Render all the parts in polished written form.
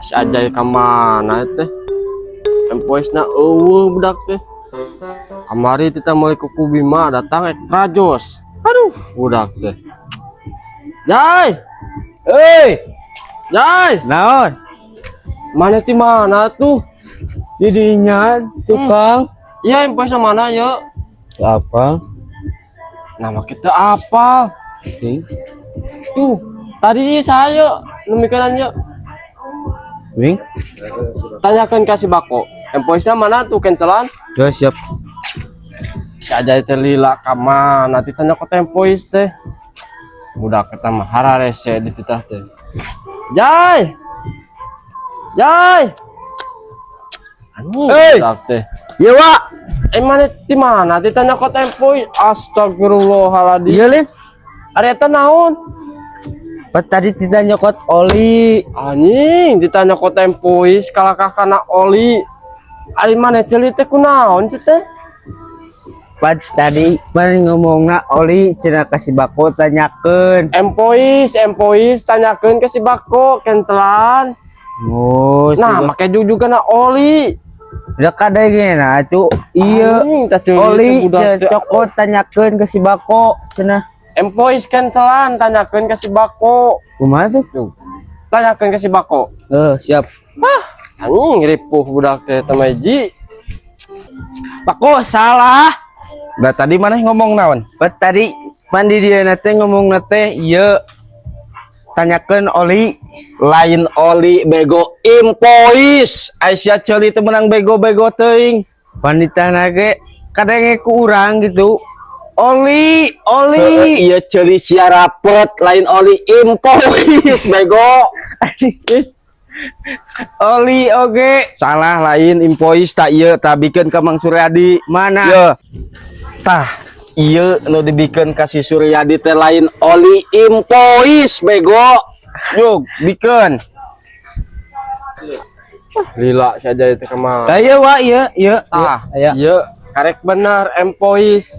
Si Ajay ka mana teh? Empoisna euweuh budak teh. Kamari kita meuli kuku Bima datang ekstra jos. Aduh, budak teh. Jay, Hei, Jay, naon? Mana ti mana tuh? Didinya tukang. Iya, empoisna mana ya? Apa? Nama kita apa? Ting, Tuh, tadi saya nemikeun ya. Wing. Tanyakan ka si Bako. Empoisna mana tuh cancelan? Ya siap. Si Ajay teh lila ka mana tanya ke empois teh. Budak kita mah hararese dititah teh. Jay! Jay! Anjing, Hey! budak teh. Iya, Wak. Eh, mana di mana ditanya ke empois? Astagfirullahaladzim. Iya, Lin. Ari eta naon? Pak tadi tidak nyokot oli. Anjing, ditanya ke empois kalakah kana oli. Ari mana ceuli teh kunaon sih teh? Pak tadi pan ngomongna oli cenah ka si Bako tanyakeun. Empois, empois tanyakeun ke si Bako cancelan. Oh, Nah, sudah. make juga na oli. Udah kadangena cu. Iya. Anjing, tah ceuli Oli teh budak teh. Cokot tanyakeun ke si Bako cenah. Empois cancelan tanyakeun ke si Bako. Kumaha tuh? Tuh. Tanyakeun ke si Bako. Eh, siap. Anjing, ripuh budak teh teh mah hiji. Bako salah. Lah, tadi mana ngomong naon? Pak tadi mandi dia nate ngomong nate iya tanyakeun oli. Lain oli, bego, invoice. Aisyah ceuli teu menang bego-bego teuing. Wanita nage kadang ku urang gitu oli oli. Heueuh, iya, ceuli sia rapet, lain oli, invoice, bego. Oli oge. Salah, lain invoice. Tak ieu tah, bikeun ka Mang Suryadi. Mana? Ye. Tah, ieu nu dibikeun ka si Suryadi teh lain oli, invoice, bego. Yuk, bikeun. Lila saja itu kemana? Tah ieu wa ieu ieu. Ah, aya. iya, karek bener empois.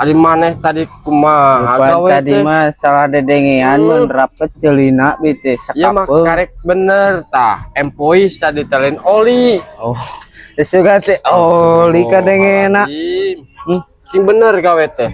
Ari maneh tadi kumaha Bukan gawe tadi teh? Mah salah dedengean mun rapet celina bete Iya mah sakapeung. Karek bener tah empois tadi teh lain oli. Oh. Geus juga teh oli kadengena. Anjing. Sing bener gawe teh.